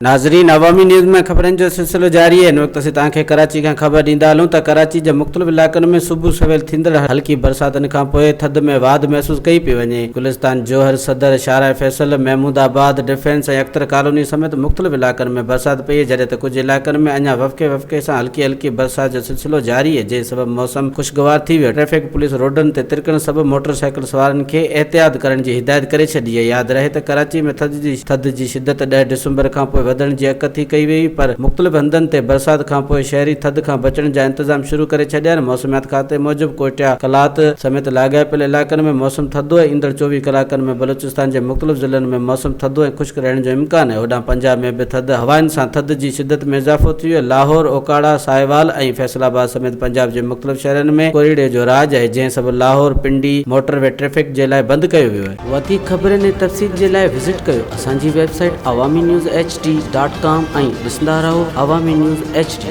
ناظرين عوامي نيوز ۾ خبرن جو سلسلو جاري آهي هن وقت اسين توهان کي ڪراچي کان خبر ڏيندا هلون ته ڪراچي جي مختلف علائقن ۾ صبح سويل ٿيندڙ هلڪي برساتن کان پوء ٿڌ ۾ واڌ محسوس ڪئي پئي وڃي گلستان جوهر صدر شاهراهه فيصل محمود آباد ڊفينس ۽ اختر ڪالوني سميت مختلف علائقن ۾ برسات پئي جڏهن ته ڪجهه علائقن ۾ اڃا وفقي وفقي سان هلڪي هلڪي برسات جو سلسلو جاري آهي جنهن سبب موسم خوشگوار ٿي ويو ٽريفڪ پوليس روڊن تي ترڪڻ سبب موٽر سائيڪل سوارن کي احتياط ڪرڻ جي هدايت ڪري ڇڏي آهي ياد رهي ته ڪراچي ۾ ٿڌ جي ٿڌ جي شدت ڏهه ڊسمبر کانپوء وڌڻ جي اڳڪٿي ڪئي وئي هئي پر مختلف هنڌن تي برسات کانپوء شهري ٿڌ کان بچڻ جا انتظام شروع ڪري ڇڏيا آهن. موسميات کاتي موجب ڪوئٽيا، قلات سميت لاڳاپيل علائقن ۾ موسم ٿڌو ۽ ايندڙ 24 ڪلاڪن ۾ بلوچستان جي مختلف ضلعن ۾ موسم ٿڌو ۽ خشڪ رهڻ جو امڪان آهي. هوڏانهن پنجاب ۾ به ٿڌ هوائن سان ٿڌ جي شدت ۾ اضافو ٿي ويو. لاهور، اوڪاڙا، ساهيوال ۽ فيصل آباد سميت پنجاب جي مختلف شهرن ۾ ڪوريڙي جو راڄ آهي جنهن سبب Lahore, Pindi motor way traffic جي لاء بند ڪيو ويو آهي. وڌيڪ خبرن ۽ تفصيل جي لاء وزٽ ڪيو اسان جي website Awami news H D dot com ۽ ڏسندا رهو عوامي نيوز ايڇ ڊي.